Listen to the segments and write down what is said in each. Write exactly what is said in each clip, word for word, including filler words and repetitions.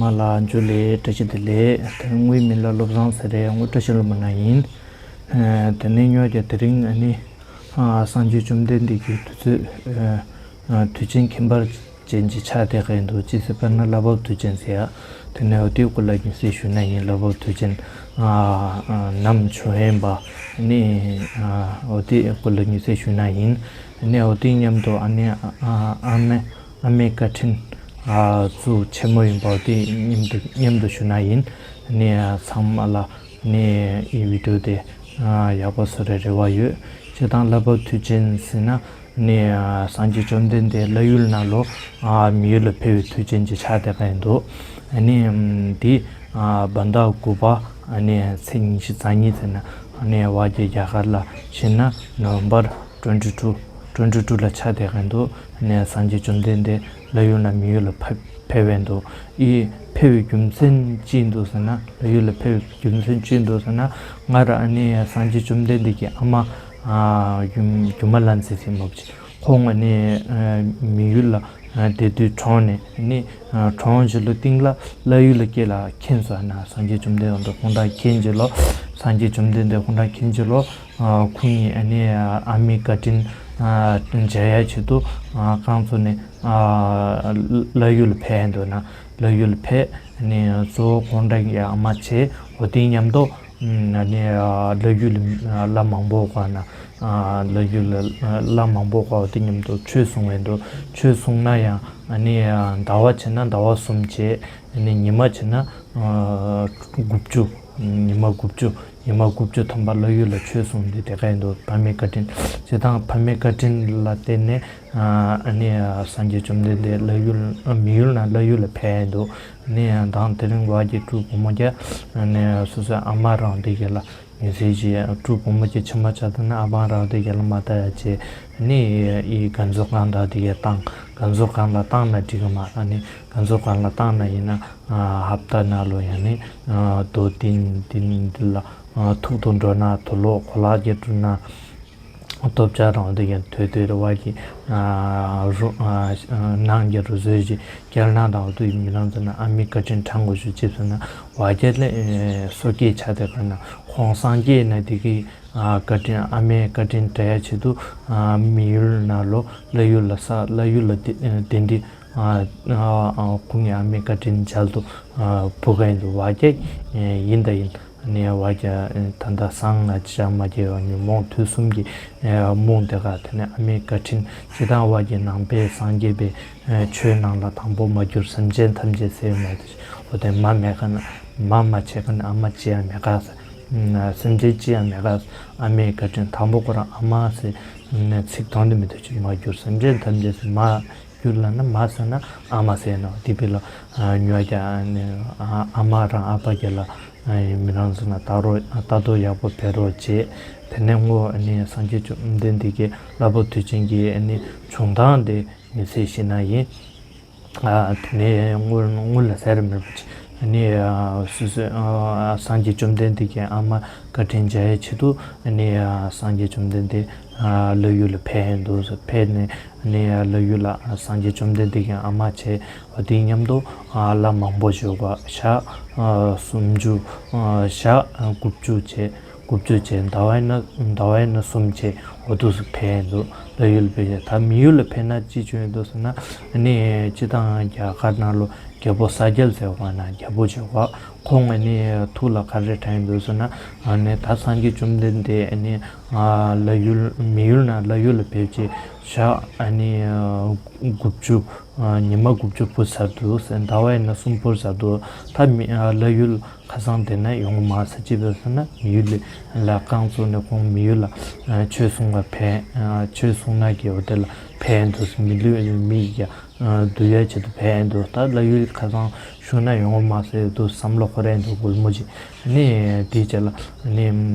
མ་ལ་འཇུ་ལེ་བཀྲ་ཤིས་བདེ་ལེགས། དེ་དངོས་མིང་ལ་བློ་བཟང་ཟེར་རེད། ངོ་བཀྲ་ཤིས་ལོ་མ་ན་ཡིན། ཨ་དེ་ནས་ཉོ་རྒྱ་དེ་རིང་ཨ་ནི་ཨ་སངས་རྒྱས་བཅོམ་ལྡན་འདས་ཀྱི་དུས་ཚོད་ཨ་ཨ་དུས་ཆེན་ཁྱད་པར་ཅན་གྱི་ཆ་དེ་ག་ཡིན་འདུག་ཅི་ཟེར་བ་ན་བླ་བབ་དུས་ཆེན་ཟེར་ཡ། དེ་ནས་འོ་དེའི་སྐོར་ལ་སྙན་སེང་ཞུ་ན་ཡིན། བླ་བབ་དུས་ཆེན་ཨ་ཨ་ནམ་བྱུང་ཡིན་པ་ནི་ཨ་འོ་དེའི་སྐོར་ལ་སྙན་སེང་ཞུ་ན་ཡིན། ནས་འོ་དེ་མཉམ་དུ་ཨ་ནི་ཨ་ཨ་མའི་ཨ་མའི་བཀའ་དྲིན་ཨ་གཙོ་ཆེན་མོ་ཡིན་པ་དེ་མཉམ་དུ་མཉམ་དུ་ཞུ་ན་ཡིན། ནས་ཚང་མ་ལ་ནས་ཨི་བི་ཌི་ཡོ་དེ་ཨ་ཡག་པོ་བཟོ་རེ་རེ་བ་ཡོད། སྤྱིར་བཏང་བླ་བབ་དུས་ཆེན་ཟེར་ན་ནས་ཨ་སངས་རྒྱས་བཅོམ་ལྡན་འདས་ལྷ་ཡུལ་ནང་ལོ་ཨ་མི་ཡུལ་ལ་ཕེབས་པའི་དུས་ཆེན་གྱི་ཆ་དེ་ག་ཡིན་འདུག་ཨ་ནི་ཨམ་འདི་ཨ་བོད་ཟླ་དགུ་པ་ཨ་ནི་ཚེས་ཉི་ཤུ་རྩ་གཉིས་ཚེ་ན་ཨ་ནི་བ་རྒྱ་རྒྱ་གར་ལ་ཕྱིན་ན་ནོ་བེམ་བར་ཊུ་ཝེན་ཊི་ཊུ་ཊུ་ཝེན་ཊི་ཊུ་ལ་ཆ་དེ་ག་ཡིན་འདུག་ནས་སངས་རྒྱས་བཅོམ་ལྡན་འདས་ལྷ་ཡུལ་ནས་མི་ཡུལ་ལ་ཕེབས་ཕེབས་པ་ཡིན་འདུག་ཨི་ཕེབས་པའི་རྒྱུ་མཚན་ཅི་ཡིན་འདུག་ཟེར་ན། ལྷ་ཡུལ་ལ་ཕེབས་པའི་རྒྱུ་མཚན་ཅི་ཡིན་འདུག་ཟེར་ན། སྔར་ཨ་ནི་སངས་རྒྱས་བཅོམ་ལྡན་འདས་ཀྱི་ཨ་མ་ཨ་སྒྱུ་སྒྱུ་མ་ལྷ་མཛེས་ཟེར་མོ་ཆེ། ཁོང་ཨ་ནི་ཨ་མི་ཡུལ་ལ་ཨ་བསྡད་དུས་གྲོངས་ནས་ཨ་ནི་ཨ་གྲོངས་རྗེས་ལོ་སྟིང་ལ་ལྷ་ཡུལ་ལ་སྐྱེ་ལ་མཁྱེན་སོང་ན། སངས་རྒྱས་བཅོམ་ལྡན་འདས་དགོངས་དག་མཁྱེན་རྗེས་ལོ། སངས་རྒྱས་བཅོམ་ལྡན་འདས་དགོངས་དག་མཁྱེན་རྗེས་ལོ། ཨ་ཁོང་གཉིས་ཨ་ནི་ཨ་མའི་བཀའ་དྲིན་ཨ་འཇལ་ཡ་ཆེད་དུ་ཨ་རྐང་བཙུགས་ནས་ཨ་ལྷ་ཡུལ་ལ་ཕེབས་འདུག་ན། ལྷ་ཡུལ་ལ་ཕེབས་ནས་གཙོ་བོ་ཁོང་རང་གི་ཨ་མ་བྱས། འོ་དེ་མཉམ་དུ་ཨ་ནི་ཨ་ལྷ་ཡུལ་ལ་ལྷ་མང་པོ་ག་ན་ཨ་ལྷ་ཡུལ་ལ་ལྷ་མང་པོ་ག་འོ་དེ་མཉམ་དུ་ཆོས་གསུང་བ་འདུག་ཆོས་གསུང་ན་ཡང་ཨ་ནི་ཨ་ཟླ་བ་བྱས་ན་ཟླ་བ་གསུམ་བྱས། ཨ་ནི་ཉི་མ་བྱས་ན་ཨ་དགུ་བཅུ། ཉི་མ་དགུ་བཅུ། ཉི་མ་དགུ་བཅུ་ཐམ་པ་ལྷ་ཡུལ་ལ་ཆོས་གསུངས་ཏེ་དེ་ག་ཡིན་འདུག་ཕ་མའི་བཀའ་དྲིན། བྱས་ཙང་ཕ་མའི་བཀའ་དྲིན་ལ་བརྟེན་ནས་ཨ་ནི་སངས་རྒྱས་བཅོམ་ལྡན་འདས་ལྷ་ཡུལ་མི་ཡུལ་ནས་ལྷ་ཡུལ་ལ་ཕེབས་འདུག་ནི་དང་དེ་རིང་བ་གི་སྤྲུལ་བུ་མོ་རྒྱ་ནི་སོ་སོའི་ཨ་མ་རང་དེ་ག་ལ་ཉི་ཚེ་གི་སྤྲུལ་བུ་མོ་གི་ཕྱི་མ་ཆགས་ན་ཨ་མ་རང་དེ་ག་ལ་མ་ལྟ་ཡ་བྱས། ནི་ཨི་ག་ཟུག་གང་དང་དེ་ག་བཏང་ག་ཟུག་གང་ལ་བཏང་ན་འགྲིག་གི་མ། ཨ་ནི་ག་ཟུག་གང་ལ་བཏང་ན་ཡིན་ན། ཨ་ཧབ་ཏ་ནང་ལོ་ཡང་ནི་ཨ་རྡོ་ཏིང་ཏིང་འདི་ལ་ཨ་ཐུག་ཏུ་འགྲོ་ན། དུག་ལོག་གོ་ལག་གི་འགྲོ་ན། ལྟོ་ཆས་རང་དུ་ཡང་དོད་དོད་རེ་བ་གི་ཨ་རུ་ཨ་ནང་གི་རུ་བཟོས་ཀྱི་སྐྱེལ་ན་དང་དུ་མི་རང་ཚོ་ན་ཨ་མའི་བཀའ་དྲིན་དྲན་དགོས་ཤུགས་ཅེས་ཟེར་ན། བ་རྒྱ་ལས་སོ་སྐྱེས་ཆ་དེ་ག་ན་ཁོང་སངས་རྒྱས་ན་དེ་གི་ཨ་བཀའ་དྲིན་ཨ་མའི་བཀའ་དྲིན་དྲན་ཡ་ཆེད་དུ་ཨ་མི་ཡུལ་ནས་ལོ་ལྷ་ཡུལ་ལ་ས་ལྷ་ཡུལ་ལ་དེ་དེ་འདི། ཨ་ཨ་ཁོང་གི་ཨ་མའི་བཀའ་དྲིན་མཇལ་དུ་ཨ་བུ་ག་ཡིན་འདུག་བ་རྒྱ་ཡིན་ད་ཡིན། ནས་བ་རྒྱ་ད་ལྟ་སང་ང་ཅི་ཅང་མ་སྐྱེ་བ་ཉོན་མོངས་དུས་གསུམ་གྱི་ཨ་རྨོངས་དེ་ག་དེ་ནས་ཨ་མའི་བཀའ་དྲིན་ཇི་ལྟར་བ་རྒྱ་ནང་པའི་སངས་རྒྱས་པའི་ཨ་ཆོས་རྣམས་ལ་དང་པོ་མ་གྱུར་སེམས་ཅན་ཐམས་ཅད་ཟེར་མ་དེ་འོ་དེ་མ་མེད་ག་ན་མ་མ་བྱས་ག་ན་ཨ་མ་ཅི་ཡང་མེད་ག་ཟེར། སེམས་ཅན་ཅི་ཡང་མེད་ག་ཨ་མའི་བཀའ་དྲིན་དང་པོ་ཁོ་རང་ཨ་མ་ཟེར་ནས་ཚིག་དོན་དུ་མི་འདུག་ཅིག་མ་གྱུར་སེམས་ཅན་ཐམས་ཅད་ཟེར་མ། རྒྱུ་ལ་ན་མ་ཟེར་ན་ཨ་མ་ཟེར་ན་དེ་བི་ལ་ཉོ་རྒྱ་ཨ་མ་རང་ཨ་ཕ་རྒྱ་ལ་མི་རང་ཟེར་ན་ལྟ་རོགས་ལྟ་རྟོག་ཡག་པོ་འབད་རོགས་བྱེད། དེ་ནས་ངོ་ཨ་ནི་སངས་རྒྱས་བཅོམ་ལྡན་འདས་ཀྱི་བླ་བབ་དུས་ཆེན་གྱི་ཨ་ནི་བྱུང་སྟངས་དེ་ཉི་ཚེ་ཤེས་ན་ཡིན། ཨ་དེ་ནས་དངུལ་དངུལ་ལ་ཟེར་མི་རུང་བ་ཅིག་ཨ་ནི་ཨ་སོ་སོའི་ཨ་སངས་རྒྱས་བཅོམ་ལྡན་འདས་ཀྱི་ཨ་མ་བཀའ་དྲིན་འཇལ་ཡའི་ཆེད་དུ་ཨ་ནི་ཨ་སངས་རྒྱས་བཅོམ་ལྡན་འདས་ཨ་ལྷ་ཡུལ་ལ་ཕེབས་འདུག་ཟེར། ཕེབས་ནས་ཨ་ནི་ཨ་ལྷ་ཡུལ་ལ་ཨ་སངས་རྒྱས་བཅོམ་ལྡན་འདས་ཀྱི་ཨ་མ་བྱས། འོ་དེ་མཉམ་དུ་ཨ་ལྷ་མང་པོ་བྱས་པ་ཞག་ཨ་སུམ་ཅུ་ཨ་ཞག་དགུ་བཅུ་བྱས། དགུ་བཅུ་བྱས། ཟླ་བ་ཡིན་ན་ཟླ་བ་ཡིན་ན་གསུམ་བྱས། འོ་དུས་སུ་ཕེབས་འདུག་ལྷ་ཡུལ་ཕེབས་བྱས། ད་མི་ཡུལ་ལ་ཕེབས་ན་ཅི་བྱུང་ཡོད་འདུག་ཟེར་ན། ཨ་ནི་སྤྱིར་བཏང་རྒྱ་གར་ནང་ལོ་རྒྱལ་པོ་ས་སྐྱ་ཟེར་བ་ན་རྒྱལ་པོ་བྱས་པ་ཁོང་ཨ་ནི་ཐུགས་ལ་ག་རེ་དྲན་ཡོད་འདུག་ཟེར་ན། ཨ་ནི་ད་སངས་རྒྱས་བཅོམ་ལྡན་འདས་ཨ་ནི་ཨ་ལྷ་ཡུལ་མི་ཡུལ་ནས་ལྷ་ཡུལ་ལ་ཕེབས་བྱས་ཞག་ཨ་ནི་ཨ་དགུ་བཅུ་ཨ་ཉི་མ་དགུ་བཅུ་འཕུར་ཚར་འདུག་ཟེར། ཟླ་བ་ཡིན་ན་གསུམ་འཕུར་ཚར་འདུག་ད་མི་ཨ་ལྷ་ཡུལ་ཁ་སང་དེ་ན་ཡོང་མ་ས་ཅི་བས་ཟེར་ན། མི་ཡུལ་ལ་རྐང་བཙུགས་ནས་ཁོང་མི་ཡུལ་ལ་ཨ་ཆོས་གསུང་བ་ཕན་ཨ་ཆོས་གསུང་ན་གི་འོ་དེ་ལ་ཕན་འདུག་མི་ལུས་མི་ཡི་ཡ་འདུལ་ཡ་ཆེད་དུ་ཕན་འདུག་ད་ལྷ་ཡུལ་ཁ་སང་བཞུགས་ན་ཡོང་མ་ཟེར་འདུག་བསམ་བློ་འཁོར་རན་འདུག་སྒོར་མོ་ཅིག་ནི་དེའི་རྗེས་ལ་ནི་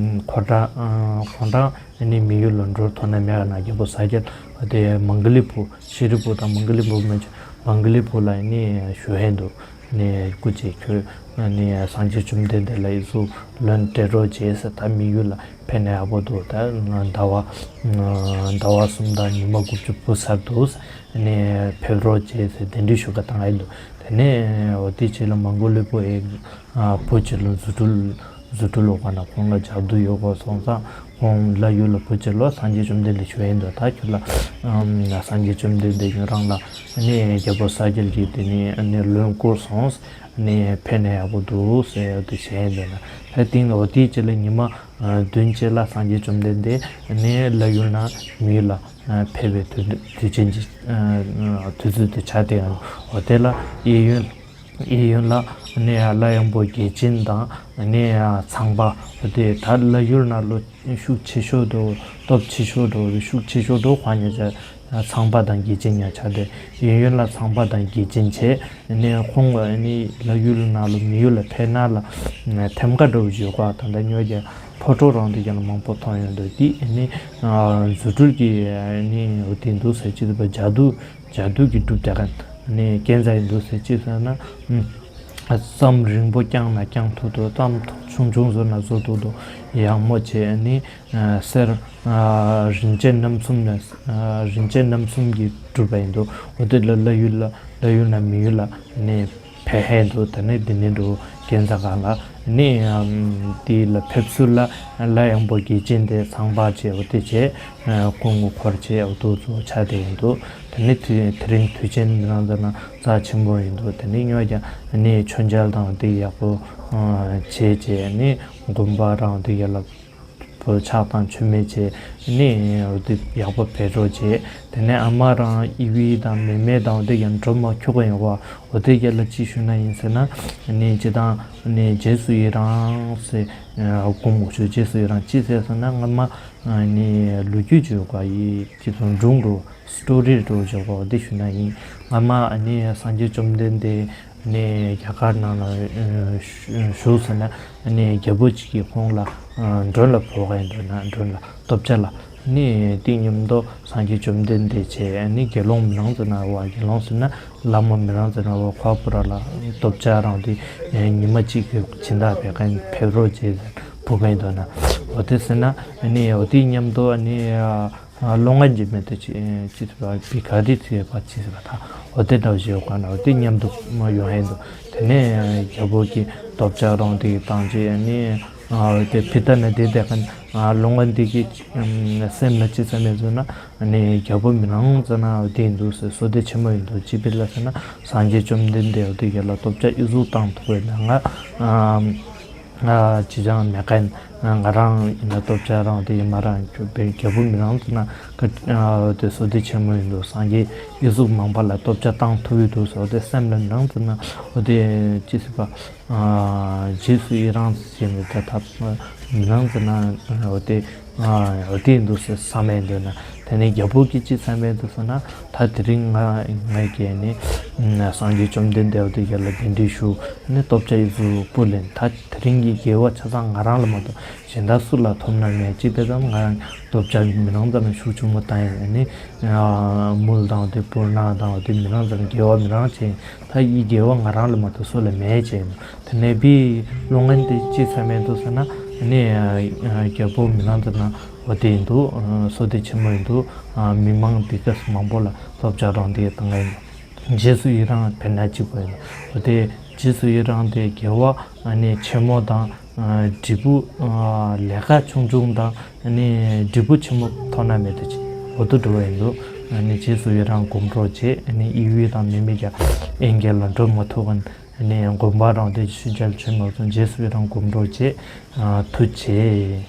ཁོ་རང་ཁོ་རང་ནི་མི་ཡུལ་ལ་འགྲོ་ཐུབ་ན་མེད་ན་རྒྱལ་པོ་ས་སྐྱ་དེ་མང་ག་ལི་བུ་ཤི་རི་བུ་དང་མང་ག་ལི་བུ་མེད་ཀྱི་མང་ག་ལི་བུ་ལ་ནི་ཞུ་ཧན་འདུག་ནས་སྐུ་མཁྱེན་ཁྱོད་ནས་སངས་རྒྱས་བཅོམ་ལྡན་འདས་ལ་ཡི་སུ་ལོན་སྤྲད་རོགས་བྱས་ཟེར། ད་མི་ཡུལ་ལ་ཕེབས་ན་ཡག་པོ་འདུག་ད་ཟླ་བ་ཟླ་བ་གསུམ་དང་ཉི་མ་དགུ་བཅུ་འཕུར་ཚར་འདུག་ནས་ཕེབས་རོགས་བྱས་ཟེར་གདན་འདྲེན་ཞུ་ག་བཏང་ཡི་འདུག་དེ་ དེ་ནས་འོ་དེ་རྗེས་ལ་མོང་གོ་ལི་པ་ཡི་བུ་གཅིག་ལ་རྫུ་འཕྲུལ་རྫུ་འཕྲུལ་ལོག་པ་ན་ཁོང་ལ་ལྗགས་རྡུལ་ཡོད་པ་སོང་ཙང་ཁོང་ལྷ་ཡུལ་ལ་བུ་གཅིག་ལ་སངས་རྒྱས་བཅོམ་ལྡན་འདས་བྱོན་ཡིན་འདུག་ད་ཁྱོད་ལ་སངས་རྒྱས་བཅོམ་ལྡན་འདས་ཁྱོད་རང་ལ་ནི་རྒྱལ་པོ་ས་སྐྱ་གིས་དེ་ནི་ནི་ལོན་བསྐུར་སོང་། ནི་ཕན་ན་ཡག་པོ་འདུག་ཟེར་ཡག་དེ་བྱས་ཡིན་འདུག་ན། ད་དེང་འོ་དེའི་རྗེས་ལ་ཉི་མ་བདུན་རྗེས་ལ་སངས་རྒྱས་བཅོམ་ལྡན་འདས་ནི་ལྷ་ཡུལ་ན་མི་ཡུལ་ལ་ཕེབས་པའི་དུས་དུས་ཆེན་གྱི་དུས་ཚོད་དུ་ཆགས་ཏེ་ཡང་འོ་དེ་ལ་གཡས་གཡོན་གཡས་གཡོན་ལ་ནི་ལྷ་ཡང་པོ་རྒྱལ་ཆེན་དང་ནི་ཚངས་པ་འོ་དེ་ད་ལྷ་ཡུལ་ན་ལོ་ཤུགས་ཆེ་ཤོས་འགྲོ་སྟོབས་ཆེ་ཤོས་འགྲོ་ཤུགས་ཆེ་ཤོས་འགྲོ་ཁ་ཉེ་ཆ་ཚངས་པ་དང་རྒྱལ་ཆེན་ཉ་ཆ་དེ་གཡས་གཡོན་ལ་ཚངས་པ་དང་རྒྱལ་ཆེན་བྱས་ནི་ཁོང་གི་ནི་ལྷ་ཡུལ་ན་ལོ་མི་ཡུལ་ལ་ཕེབས་ན་ལ་ཐེམ་ཀ་འགྲོ་བཞུགས་པ་དང་ད་ཉོ་རྒྱ་ཕོ་བྲང་རང་དུ་རྒྱ་ལ་མང་པོ་མཐོང་ཡོང་འདུག་དེ་ནི་རྫུ་འཕྲུལ་གྱི་ནི་འོ་དེ་འདུག་ཟེར་ཅི་འདུག་པ་ཇ་དུ་ཇ་དུ་གི་གྲུབ་དེ་ག་ནི་སྐས་འཛེག་ཡིན་འདུག་ཟེར་ཅི་ཟེར་ན། རྩམ་རིང་པོ་བརྐྱངས་ན་བརྐྱང་ཐུབ་འདུག་རྩམ་ཐོག་ཆུང་ཆུང་བཟོ་ན་བཟོ་ཐུབ་འདུག་ཡག་མོ་བྱས་ནི་གསེར་རིན་ཆེན་སྣ་གསུམ་ནས་རིན་ཆེན་སྣ་གསུམ་གྱིས་གྲུབ་པ་ཡིན་འདུག་འོ་དེ་ལ་ལྷ་ཡུལ་ལ་ལྷ་ཡུལ་ན་མི་ཡུལ་ལ་ནི་ཕེབས་ཧེ་འདུག་ད་ནི་འདི་ནི་འགྲོ་སྐས་འཛེག་ག་ལ་ནི་དེ་ལ་ཕེབས་ཚུལ་ལ་ལྷ་ཡང་པོ་རྒྱལ་ཆེན་དེ་ཚངས་པ་བྱས་འོ་དེ་བྱས་སྐུ་ངོ་འཁོར་བྱས་འོ་དུ་ཚོ་ཆ་དེ་ཡིན་འདུག་ད་ནི་དེ་དེ་རིང་དུས་ཆེན་མི་རང་ཚོ་ན་རྩ་ཆེན་པོ་ཡིན་འདུག་དེ་ནས་ཉོ་རྒྱ་ནི་མཆོད་མཇལ་དང་དེ་ཡག་པོ་བྱས་བྱས་ནི་དགོན་པ་རང་དེ་ཡ་ལ་པོ་ཕྱག་དང་མཆོད་མེ་བྱས་ནི་འོ་དེ་ཡག་པོ་བེད་སྤྱོད་བྱས་དེ་ནས་ཨ་མ་རང་ཨི་བི་དང་མེ་མེ་དང་འོ་དེ་ཡང་འགྲོ་མ་ཁྱུག་ག་ཡོང་བ་འོ་དེ་ཡ་ལ་ཅི་ཞུ་ན་ཡིན་ཟེར་ན་ནི་ཅི་དང་ནི་རྗེས་སུ་ཡི་རང་ཟེར་དགོངས་མོ་ཞུ་རྗེས་སུ་ཡི་རང་ཅི་ཟེར་ཟེར་ན་སྔ་མ་ནི་ལོ་རྒྱུས་བརྗོད་པ་ཡི་ཅི་དང་སྒྲུང་རུ། སི་ཊོ་རི་འགྲོ་བཞག་པ་འདི་ཞུ་ན་ཡིན། སྔ་མ་ནི་སངས་རྒྱས་བཅོམ་ལྡན་འདས་ནི་རྒྱ་གར་ནང་ལ་བཞུགས་ཟེར་ན་ནི་རྒྱལ་པོ་གཅིག་གིས་ཁོང་ལ་མགྲོན་ལ་བོ་ག་ཡིན་འདུག་ན་མགྲོན་ལ་སྟོབས་ཆ་ལ་ནི་དེ་མཉམ་དུ་སངས་རྒྱས་བཅོམ་ལྡན་འདས་བྱས་ནི་དགེ་སློང་མི་རང་ཚོ་ན་བ་དགེ་སློང་ཟེར་ན་ལྷ་མོ་མི་རང་ཚོ་ན་བ་ཁོ་པུ་ར་ལ་སྟོབས་ཆ་རང་དེ་ཉི་མ་གཅིག་གི་སྦྱིན་བདག་བེ་ག་ཕེབས་རོགས་བྱས་བོ་ག་ཡིན་འདུག་ན་འོ་དེ་ཟེར་ན་ནི་འོ་དེ་མཉམ་དུ་ནི། ལོང་ང་འཇིགས་མེད་དུ་ཅི་ཅི་ཟེར་བ་བི་ག་རི་ཚེ་བ་ཅི་ཟེར་བ་དང་འོ་དེ་འདྲ་བཞི་ཡོད་ག་ན་འོ་དེ་མཉམ་དུ་ཡོང་ཧེ་འདུག་དེ་ནས་རྒྱལ་པོ་གི་སྟོབས་ཆ་རང་དེ་བཏང་རྗེས་ནི་དེ་ཕི་ཏ་ན་དེ་དེ་ག་ལོང་ང་འདི་གི་སེམས་ལ་ཅི་ཟེར་མེད་ཟེར་ན་ནི་རྒྱལ་པོ་མི་རང་ཟེར་ན་འོ་དེ་ཡིན་འདུག་ཟེར་བསོད་བདེ་ཆེན་མོ་ཡིན་འདུག་ཅི་ཕི་ལ་ཟེར་ན་སངས་རྒྱས་བཅོམ་ལྡན་འདས་འོ་དེ་ག་ལ་སྟོབས་ཆ་ཨི་ཟུག་བཏང་ཐུབ་པས་ན་ང་། ཅི་ཅང་མེད་མཁན་ང་རང་ཡིན་ན་སྟོབས་ཆ་རང་དེ་ཡིན་མ་རང་རྒྱལ་པོ་མི་རང་ཚོ་ན་དེ་བསོད་བདེ་ཆེན་མོ་ཡིན་འདུག་སངས་རྒྱས་ཡེ་ཤུ་མང་པ་ལ་སྟོབས་ཆ་བཏང་ཐུབ་ཡོད་འདུག་ཟེར་དེ་སེམས་ལ་མི་རང་ཚོ་ན་འོ་དེ་ཅི་ཟེར་བ་རྗེས་སུ་ཡི་རང་ཟེར་ནས་ད་ཐབས་མི་རང་ཚོ་ན་འོ་དེ་འོ་དེ་ཡིན་འདུག་ཟེར་བསམ་ཡས་འདོད་ན་དེ་ནས་རྒྱལ་པོ་གིས་ཅི་བསམ་ཡས་འདུག་ཟེར་ན། ད་དེ་རིང་ང་ངས་ཀྱིས་ནི་སངས་རྒྱས་བཅོམ་ལྡན་འདས་འོ་དེ་ག་ལ་གདན་འདྲེན་ཞུ་ནི་སྟོབས་ཆ་ཡི་ཟུར་སྤུ་ལེན་ད་དེ་རིང་གི་དགེ་བ་ཆ་ཚང་ང་རང་ལ་མ་གཏོགས་གཞན་དག་སུ་ལ་ཐོབ་ན་མེད་ཅི་དེ་ཙམ་ང་རང་སྟོབས་ཆ་མི་རང་ཙམ་ཤུགས་ཆུང་མོ་བཏང་ཡིན་ནི་དམུལ་དང་དེ་སྤུར་ནག་དང་འོ་དེ་མི་རང་ཙམ་དགེ་བ་མི་རང་བྱས་ད་ཡི་དགེ་བ་ང་རང་ལ་མ་གཏོགས་སུ་ལ་མེད་བྱས་ཡིན། དེ་ནས་བི་ལོང་ངན་དེ་ཅི་ཚ་མེད་འདུག་ཟེར་ན་ནི་རྒྱལ་པོ་མི་རང་ཙམ་ན། འོ་དེ་ཡིན་འདུག་བསོད་བདེ་ཆེན་མོ་ཡིན་འདུག་མི་མང་འདི་ག་མང་པོ་ལ་སྟོབས་ཆ་རང་དེ་བཏང་ཡིན། རྗེས་སུ་ཡི་རང་བེར་ན་གཅིག་པ་ཡིན། འོ་དེ་རྗེས་སུ་ཡི་རང་དེ་དགེ་བ་ནི་ཆེན་མོ་དང་འབྲས་བུ་ལས་ཀ་ཆུང་ཆུང་དང་ནི་འབྲས་བུ་ཆེན་མོ་ཐོག་ན་མེད་དུ་ཅི་འོ་དུ་འགྲོ་བ་ཡིན་འདུག་ནི་རྗེས་སུ་ཡི་རང་གོམ་འགྲོ་བྱེད་ནི་ཨི་ཝི་དང་མི་མི་ཀྱ་ཨེན་གེ་ལ་འགྲོ་མ་ཐུབ་ག་ནི་དགོན་པ་རང་དེ་ཆུ་མཇལ་ཆེན་མོ་དང་རྗེས་སུ་ཡི་རང་གོམ་འགྲོ་བྱེད་ཐུགས་ཆེ།